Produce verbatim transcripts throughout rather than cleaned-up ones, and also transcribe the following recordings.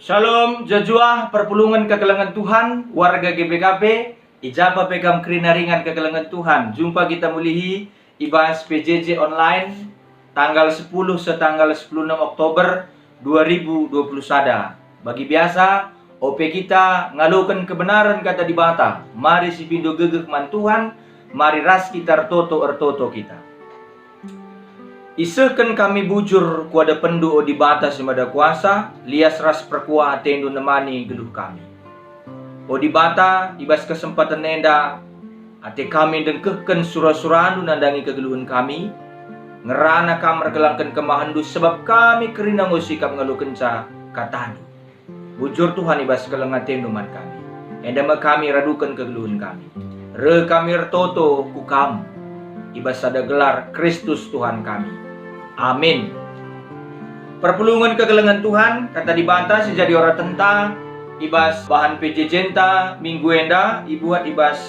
Shalom, juah-juah perpulungen kekelengen Tuhan, warga G B K P, i ja pe kam kerina ringan kekelengen Tuhan. Jumpa kita mulihi i bas P J J online, tanggal sepuluh seh tanggal sepuluh enam Oktober dua ribu dua puluh sada. Bagi biasa, ope kita ngaloken kebenaren Kata Dibata, mari sipindo gegeh man Tuhan, mari ras kita ertoto-ertoto kita. Isehken kami bujur ku adepenNdu, o Dibata si Mada Kuasa, lias ras perkuah ateNdu nemani geluh kami. O Dibata, i bas kesempaten enda, ate kami ndengkehken sura-suraNdu nandangi kegeluhen kami. Ngerana Kam erkelangken kemahenNdu, sebab kami kerina enggo sikap ngalokenca kataNdu. Bujur Tuhan i bas keleng ateNdu man kami, enda me kami raduken kegeluhen kami. Reh kami ertoto ku Kam i bas sada gelar Kristus Tuhan kami. Amin. Perpulungen kekelengen Tuhan, Kata Dibata si jadi oratenta i bas bahan P J J-nta minggu enda ibuat i bas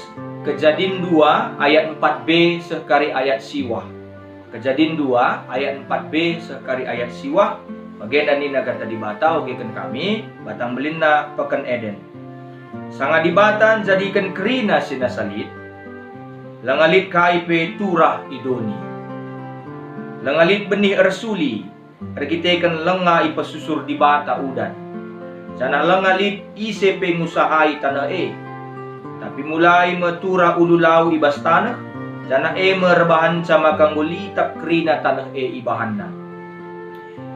Kejadin dua ayat empat b seh kari ayat siwah. Kejadin dua ayat empat b seh kari ayat siwah, bagenda nina Kata Dibata, ogeken kami, batang belinna peken Eden. Sanga Dibata njadiken kerina si nasa lit, langa lit kai pe turah i doni. Langa lit benih ersuli, erkiteken langa ipesusur Dibata udan, janah langa lit ise pe ngusahai taneh e. Tapi mulai me turah ulu lau i bas taneh, janah e me erbahanca maka enggo litap kerina taneh e ibahanna.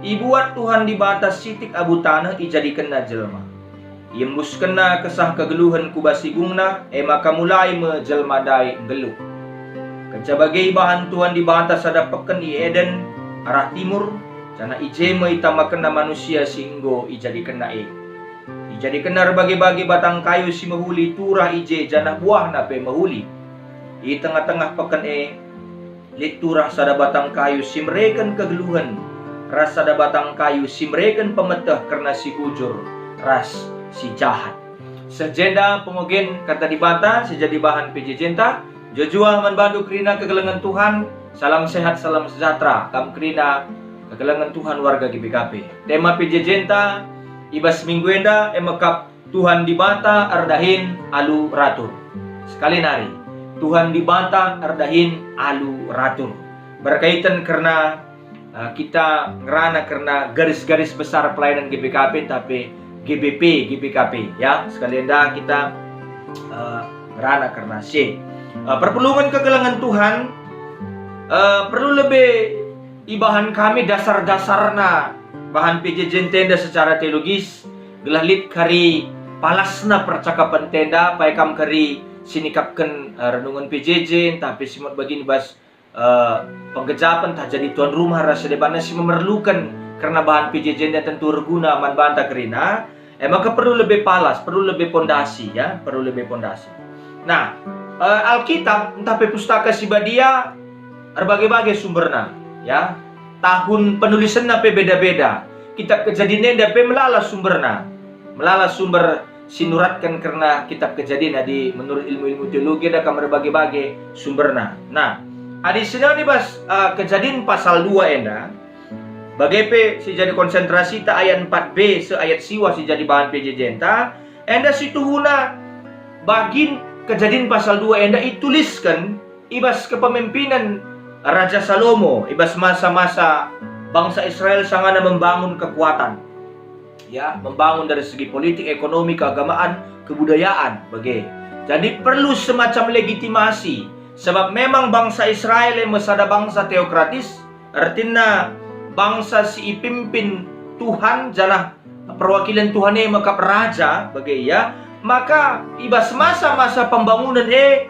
Ibuat Tuhan Dibata sitik abu taneh, ijadikenNa jelma. IembuskenNa kesah kegeluhen ku bas igungna, e maka mulai me jelma ndai nggeluh. Kenca bage ibahan Tuhan Dibata sada peken i Eden arah timur, janah i je me itamakenNa manusia si enggo ijadikenNa e. IjadikenNa erbage-bage batang kayu si mehuli turah i je, janah buahna pe mehuli. I tengah-tengah peken e, lit turah sada batang kayu si mereken kegeluhen, ras sada batang kayu si mereken pemeteh kerna si bujur ras si jahat. Seh jenda pengogen Kata Dibata si jadi bahan P J J-nta. Juah-juah man bandu kerina kekelengen Tuhan. Salam sehat, salam sejahtera, kam kerina kekelengen Tuhan warga G B K P. Tema P J J-nta i bas minggu enda e mekap Tuhan Dibata erdahin alu ratur. Sekali nari, Tuhan Dibata erdahin alu ratur. Berkaitan kerna, eh, kita ngerana kerna garis-garis besar pelayanan G B K P, tapi G B P, G B K P, ya. Sekali enda kita, eh, ngerana kerna si. Eh, perpulungen kekelengen Tuhan, eh, perlu lebe ibahan kami dasar-dasarna bahan P J J-nta enda secara teologis, gelah lit kari palasna percakapenta enda, pai kam kari sinikapken, eh, renungen P J J, ntah pe si mot bagin bas, eh, penggejapen ntah jadi tuan rumah ras si debanna si memerluken kerna bahan P J J enda tentu erguna man banta kerina, e maka perlu lebe palas, perlu lebe pondasi, ya, perlu lebe pondasi. Nah, eh, Alkitab ntah pe Pustaka Si Badia erbage-bage sumberna, ya. Tahun penulisenna pe beda-beda. Kitab Kejadin enda pe melala sumberna. Melala sumber si nuratken kerna Kitab Kejadin adi menurut ilmu-ilmu teologi enda kam erbage-bage sumberna. Nah, adi senina i bas, eh, Kejadin pasal dua enda, bage pe si jadi konsentrasita ayat empat b seh ayat siwah si jadi bahan P J J-nta, enda situhuna bagin Kejadin pasal dua enda itulisken i bas kepemimpinan Raja Salomo, i bas masa-masa bangsa Israel sangana membangun kekuatan. Ya, membangun dari segi politik, ekonomi, keagamaan, kebudayaan, bage. Jadi perlu semacam legitimasi, sebab memang bangsa Israel e me sada bangsa teokratis, ertina bangsa si ipimpin Tuhan, janah perwakilen Tuhan e mekap raja, bage ia, maka i bas masa-masa pembangunen e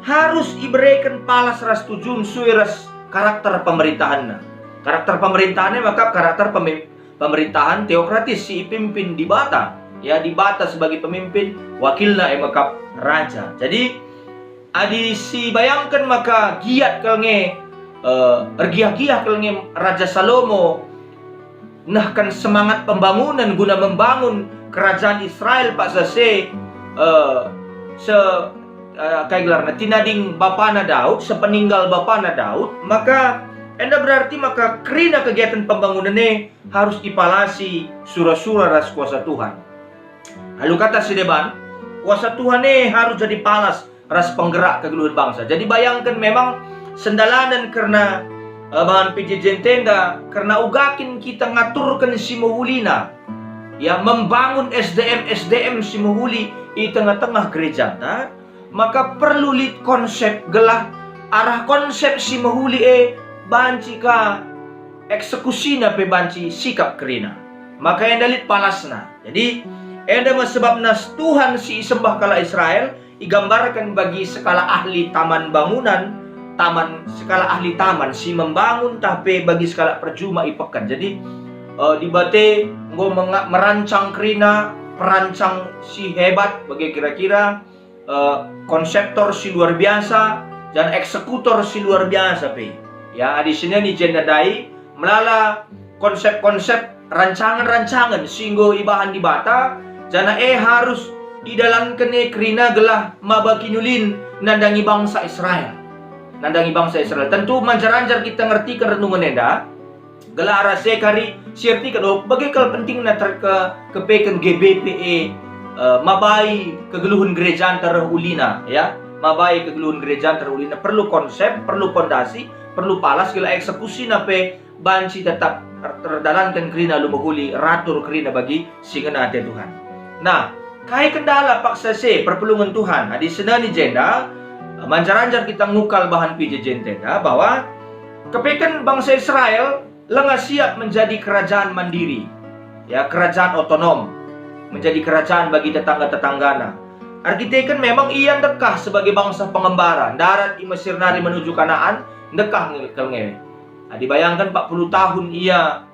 harus ibereken palas ras tujun sue ras karakter pemerintahanna. Karakter pemerintahan e mekap karakter pemi-, pemerintahan teokratis si ipimpin Dibata. Ya, Dibata sebagai pemimpin, wakilna e mekap raja. Jadi, adi sibayangken maka giat kal nge, eh, ergiah-giah kal nge Raja Salomo nehken semangat pembangunen guna membangun kerajaan Israel paksa se, eh, se-, eh, kai gelarna, tinading bapana Daud, sepeninggal bapana Daud, maka Enda berarti maka kerina kegiatan pembangunan e harus ipalasi sura-sura ras kuasa Tuhan. Alu kata si deban, kuasa Tuhan e harus jadi palas ras penggerak kegeluhen bangsa. Jadi bayangken memang sendalanen kerna, eh, bahan P J J N T enda, kerna uga kin kita ngaturken si mehulina, ya, membangun S D M, S D M si mehuli i tengah-tengah gerejanta, maka perlu lit konsep gelah arah konsep si mehuli e banci ka, eksekusina pe banci sikap kerina. Maka enda lit palasna. Jadi, enda me sebabna Tuhan si isembah kalak Israel igambarken bagi sekalak ahli taman bangunan, taman, sekalak ahli taman si membangun tah pe bagi sekalak perjuma i peken. Jadi, eh, Dibata enggo menga-, merancang kerina, perancang si hebat bage kira-kira, eh, konseptor si luar biasa, janah eksekutor si luar biasa pe. Ya, adi sinen i jenda ndai, melala konsep-konsep, rancangen-rancangen si enggo ibahan Dibata, janah e harus idalanken e kerina gelah maba kiniulin nandangi bangsa Israel. Nandangi bangsa Israel. Tentu manjar-anjar kita ngertiken renungen enda, gelah arah e kari si ertiken, oh, bage kal pentingna terke-, kepeken G B P E, eh, mabai kegeluhen gerejanta reh ulina, ya. Mabai kegeluhen gerejanta reh ulina perlu konsep, perlu pondasi, perlu palas gelah eksekusina pe banci tetap er-, erdalanken kerina alu mehuli, ratur kerina bagi si ngena ate Tuhan. Nah, kai kendala paksa si perpulungen Tuhan? Adi sinen i jenda, manjar-anjar kita ngukal bahan P J J N T enda bahwa kepeken bangsa Israel langa siap menjadi kerajaan mandiri, ya, kerajaan otonom, menjadi kerajaan bagi tetangga-tetanggana. Erkiteken memang ia ndekah sebagai bangsa pengembara, ndarat i Mesir nari menuju Kanaan, ndekah nge-, kal nge. Nah, dibayangken empat puluh tahun ia,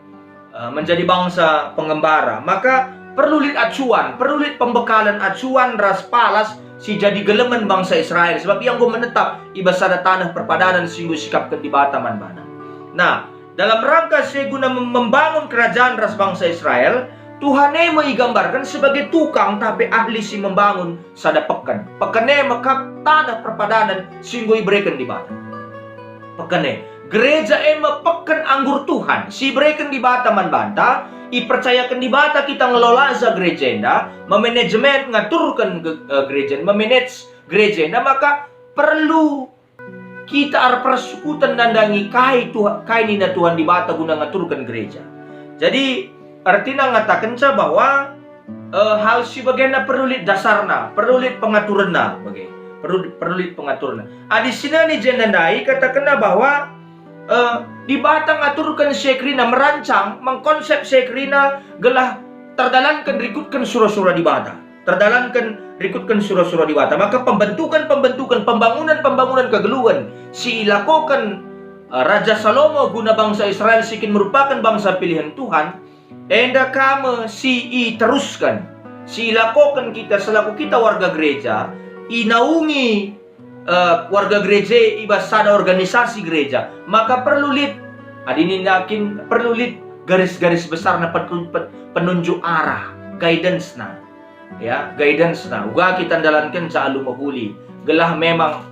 eh, menjadi bangsa pengembara, maka perlu lit acuan, perlu lit pembekalen acuan ras palas si jadi gelemen bangsa Israel, sebab ia enggo menetap i bas sada taneh perpadanan si enggo isikapken Dibata man bana. Nah, dalam rangka si guna mem-, membangun kerajaan ras bangsa Israel, Tuhan e me igambarken sebagai tukang tah pe ahli si membangun sada peken. Peken e me kap taneh perpadanan si enggo ibereken Dibata. Peken e, gereja e me peken anggur Tuhan si ibereken Dibata man banta, ipercayaken Dibata kita ngelolasa gereja enda, memanajemen, ngaturken ge-, eh, gereja, memanage gereja enda, maka perlu kita erpersekutuan nandangi kai Tuha-, kai nina Tuhan Dibata guna ngaturken gereja. Jadi, ertina ngatakenca bahwa, eh, hal si bagenda perlu lit dasarna, perlu lit pengaturenna, bage. Perlu, perlu lit pengaturenna. Adi sinen i jenda ndai katakenna bahwa, eh, Dibata ngaturken si e kerina, merancang, mengkonsep si e kerina gelah terdalanken rikutken sura-sura Dibata. Terdalanken rikutken sura-sura Dibata. Maka pembentuken-pembentuken, pembangunan-pembangunan kegeluhen si ilakoken, eh, Raja Salomo guna bangsa Israel si kin merupaken bangsa pilihen Tuhan, enda ka me si iterusken, si ilakoken kita selaku kita warga gereja, inaungi, eh, warga gereja i bas sada organisasi gereja, maka perlu lit, adi nina kin, perlu lit garis-garis besarna, petu-, pe-, penunjuk arah, guidance-na. Ya, guidance-na. Uga kita ndalankenca alu mehuli. Gelah memang,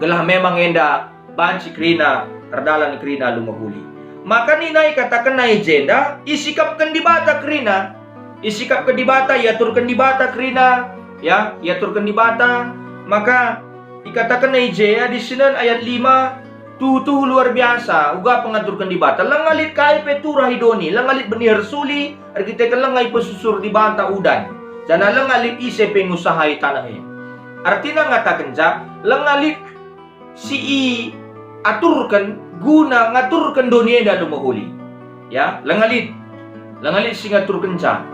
gelah memang enda banci kerina, erdalan kerina alu mehuli. Maka nina ikatakenna i jenda, isikapken Dibata kerina. Isikapken Dibata, iaturken Dibata kerina, ya, iaturken Dibata. Maka ikatakenna i je, adi sinen ayat lima, tuhu-tuhu luar biasa, uga pengaturken Dibata. Langa lit kai pe turah i doni, langa lit beniher suli, erkiteken langa ipesusur Dibata udan, janah langa lit ise pe ngusaha i taneh e. Ertina ngatakenca, langa lit si iaturken guna ngaturken doni enda alu mehuli. Ya, langa lit. Langa lit si ngaturkenca.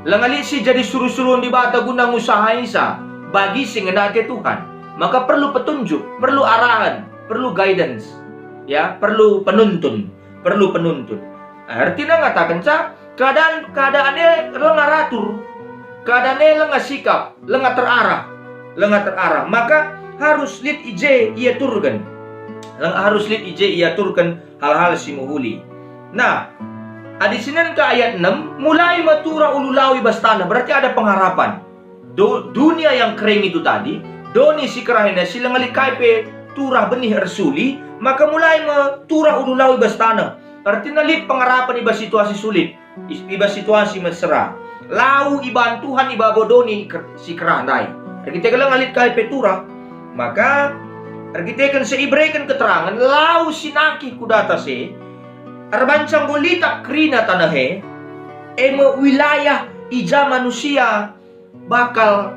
Langa lit si jadi suru-surun Dibata guna ngusahaisa bagi si ngena ate Tuhan. Maka perlu petunjuk, perlu arahen, perlu guidance. Ya, perlu penuntun, perlu penuntun. Ertina ngatakenca, keadaan, keadaan e langa ratur, keadaan e langa sikap, langa terarah, langa terarah. Maka harus lit i je iaturken. Langa harus lit i je iaturken hal-hal si mehuli. Nah, adi sinen ka ayat enam, mulai me turah ulu lau i bas taneh, berarti ada pengharapan. Do-, dunia yang kering itu tadi, doni si kerah enda si langa lit kai pe turah benih ersuli, maka mulai me turah ulu lau i bas taneh. Ertina lit pengarapen i bas situasi sulit, i, i bas situasi mesera. Lau ibahan Tuhan i babo doni ker-, si kerah ndai. Erkiteken langa lit kai pe turah, maka erkiteken si ibereken keterangen lau si nangkih ku datas e, erbanca enggo litap kerina taneh e, e me wilayah i ja manusia bakal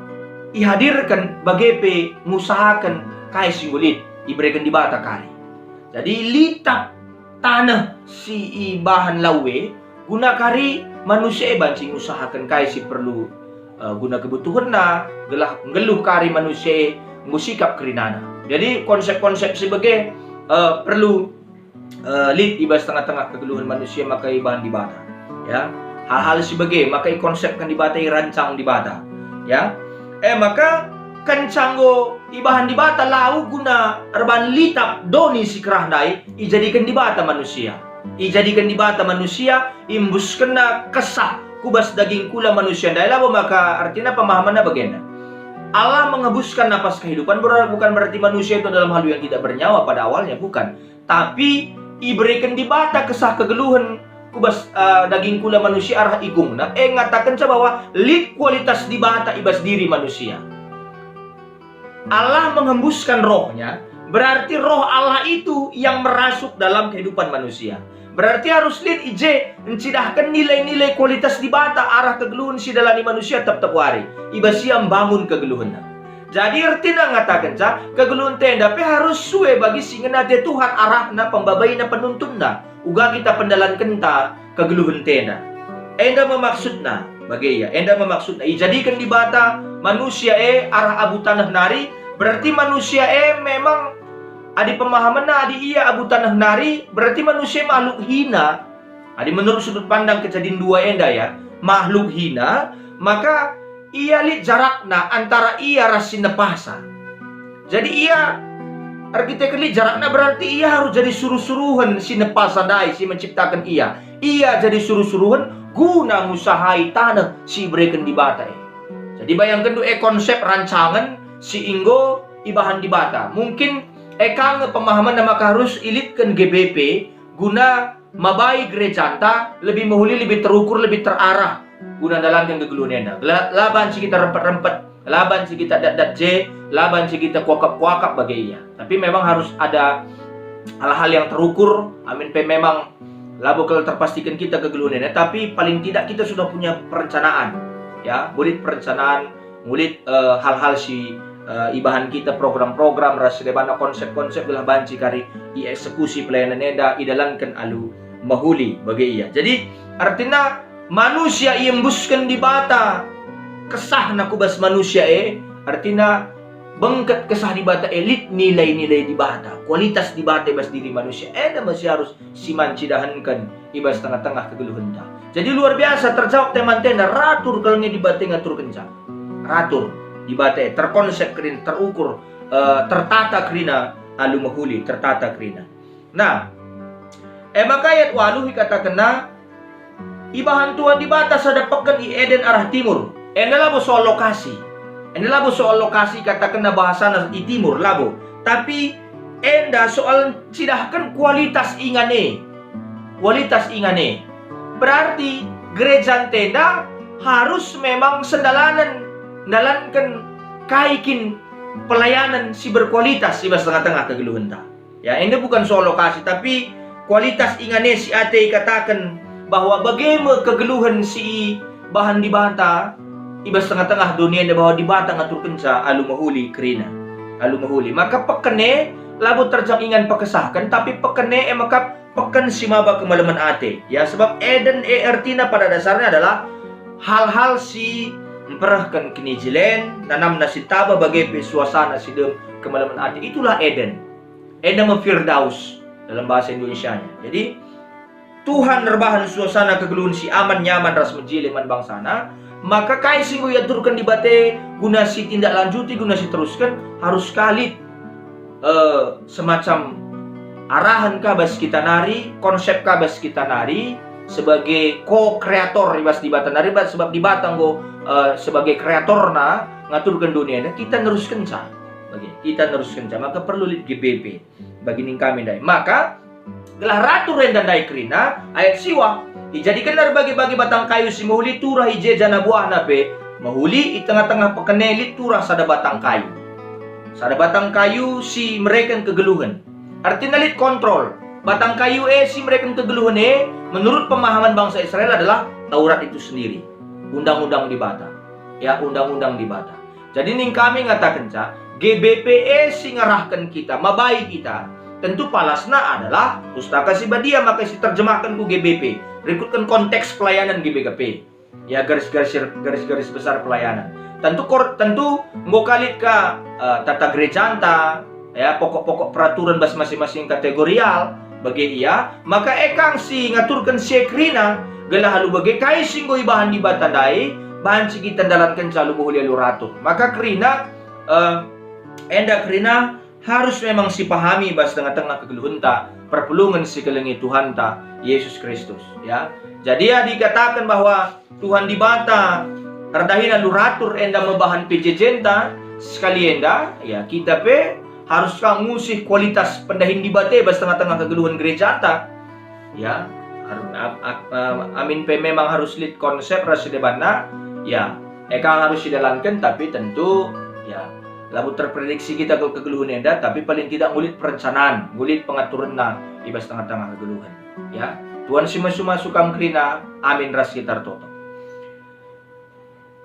ihadirken bage pe ngusahaken kai si enggo lit ibereken Dibata kari. Jadi litap taneh si ibahan lau e guna kari manusia e banci ngusahaken kai si perlu, eh, guna kebutuhenna, gelah nggeluh kari manusia e enggo sikap kerinana. Jadi konsep-konsep si bage, eh, perlu eh, lit i bas tengah-tengah kegeluhen manusia maka ibahan Dibata. Ya, hal-hal si bage maka ikonsepken Dibata, irancang Dibata. Ya, eh, maka kenca enggo ibahan Dibata lau guna erban litap doni si kerah ndai, ijadiken Dibata manusia. Ijadiken Dibata manusia, iembuskenna kesah ku bas daging kula manusia ndai, labo maka ertina pemahamanna bagenda. Allah menghembuskan napas kehidupan, ber-, bukan berarti manusia itu adalah makhluk yang tidak bernyawa pada awalnya, bukan. Tapi ibereken Dibata kesah kegeluhen ku bas, eh, daging kula manusia arah ikungna, e ngatakenca bahwa lit kualitas Dibata i bas diri manusia. Allah menghembuskan Roh-Nya, berarti Roh Allah itu yang merasuk dalam kehidupan manusia. Berarti arus lit i je ncidahken nilai-nilai kualitas Dibata arah kegeluhen si idalani manusia tep-tep wari, i bas ia mbangun kegeluhenna. Jadi ertina ngatakenca, kegeluhenta enda pe arus sue bagi si ngena ate Tuhan arahna, pembabaina, penuntunna, uga kita pendalankenta kegeluhenta enda. Enda me maksudna, bage ia, enda me maksudna. Ijadiken Dibata manusia e arah abu taneh nari, berarti manusia e memang, adi pemahamenna, adi ia abu taneh nari, berarti manusia e makhluk hina. Adi menurut sudut pandang kejadin dua enda, ya, makhluk hina, maka ia lit jarakna antara ia ras si nepasa. Jadi ia erkiteken lit jarakna berarti ia harus jadi suruh-suruhen si nepasa ndai si menciptaken ia. Ia jadi suruh-suruhen guna ngusahai taneh si ibereken Dibata e. Jadi bayangkenndu e konsep rancangen si enggo ibahan Dibata. Mungkin e ka nge pemahamenna maka arus ilitken G B P guna mabai gerejanta lebih mehuli, lebih terukur, lebih terarah guna ndalanken kegeluhen enda. La, la banci kita rempet-rempet, la banci kita dat-dat je, la banci kita kuakap-kuakap bage ia. Tapi memang harus ada hal-hal yang terukur, amin pe memang labo kal terpastiken kita kegeluhen enda, tapi paling tidak kita sudah punya perencanaan, ya, bulit perencanaan, ngulit, eh, hal-hal si, eh, ibahan kita program-program ras debana konsep-konsep gelah banci kari ieksekusi pelayanan enda idalanken alu mehuli bage ia. Jadi, ertina manusia iembusken Dibata kesahna ku bas manusia e, ertina bengket kesah Dibata e lit nilai-nilai Dibata, kualitas Dibata i bas diri manusia. Enda me si arus si man cidahenken i bas tengah-tengah kegeluhenta. Jadi luar biasa terjawab temanta enda, ratur kal nge Dibata ngaturkenca. Ratur Dibata e, terkonsep kerina, terukur, eh, tertata kerina alu mehuli, tertata kerina. Nah, e maka ayat waluh ikatakenna, ibahan Tuhan Dibata sada peken i Eden arah timur. Enda labo soal lokasi. Enda labo soal lokasi ikatakenna bahasana i timur, labo. Tapi enda soal cidahken kualitas ingan e. Kualitas ingan e. Berarti gerejanta enda harus memang sendalanen, ndalanken kai kin pelayanan si berkualitas i bas tengah-tengah kegeluhenta. Ya, enda bukan soal lokasi, tapi kualitas ingan e si ate ikataken bahwa bage me kegeluhen si ibahan Dibata i bas tengah-tengah doni enda, bahwa Dibata ngaturkenca alu mehuli kerina. Alu mehuli. Maka peken e labo terjang ingan pekesahken, tapi peken e e mekap peken si maba kemalemen ate. Ya, sebab Eden e ertina pada dasarnya adalah hal-hal si mperehken kinijilen, nanamna si tabah bage pe suasana si dem kemalemen ate. Itulah Eden. Enda me Firdaus dalam bahasa Indonesianya. Jadi, Tuhan erbahan suasana kegeluhen si aman, nyaman, ras mejile man bangsana, maka kai si enggo iaturken Dibata guna si tindak lanjuti, guna si terusken, harus kalit, eh, semacam arahen ka bas kita nari, konsep ka bas kita nari, sebagai co-creator i bas Dibata nari, sebab Dibata enggo, eh, sebagai kreatorna ngaturken dunia enda, kita neruskenca. Bage, kita neruskenca, maka perlu lit G B P. Bagi ning kami ndai. Maka, gelah ratur enda ndai kerina, ayat siwah, ijadikenna erbage-bage batang kayu si mehuli turah i je janah buahna pe mehuli i tengah-tengah peken e lit turah sada batang kayu. Sada batang kayu si mereken kegeluhen. Ertina lit kontrol. Batang kayu e si mereken kegeluhen e, menurut pemahaman bangsa Israel adalah Taurat itu sendiri. Undang-undang Dibata. Ya, undang-undang Dibata. Jadi ning kami ngatakenca, G B P e si ngerahken kita, mabai kita. Tentu palasna adalah Pustaka Si Badia maka si terjemahken ku G B P. Rikutken konteks pelayanan G B K P. Ya, garis-garis, garis-garis besar pelayanan. Tentu kor-, tentu enggo ka lit ka, eh, tata gerejanta, ya, pokok-pokok peraturan bas masing-masing kategorial, bage ia, maka e kang si ngaturken si e kerina, gelah alu bage kai si enggo ibahan Dibata ndai, banci kita ndalankenca alu mehuli alu ratur. Maka kerina, eh, enda kerina harus memang sipahami bas tengah-tengah kegeluhenta, perpulungen si kelengi Tuhanta, Yesus Kristus, ya. Jadi, ya, dikataken bahwa Tuhan Dibata erdahin alu ratur enda mebahan P J J-nta, sekali enda, ya, kita pe harus ka ngusih kualitas pendahin Dibata bas tengah-tengah kegeluhen gerejanta. Ya, har-, ap-, ap-, em, amin pe memang harus lit konsep ras si debanna, ya, e kang harus sidalanken, tapi tentu, ya, labo terprediksi kita kal kegeluhen enda, tapi paling tidak ngulit perencanaan, ngulit pengaturenna i bas tengah-tengah kegeluhen. Ya, Tuhan si mesu-masu kam kerina, amin ras kita ertoto.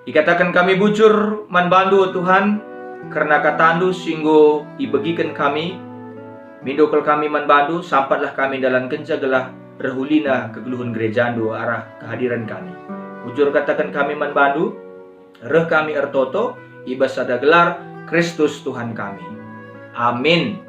Ikataken kami bujur man bandu, o Tuhan, kerna katandu si enggo ibegiken kami. Mindo kal kami man bandu, sampatlah kami ndalankenca gelah reh ulina kegeluhen gerejandu arah kehadiren kami. Bujur kataken kami man bandu, reh kami ertoto i bas sada gelar Kristus Tuhan kami. Amin.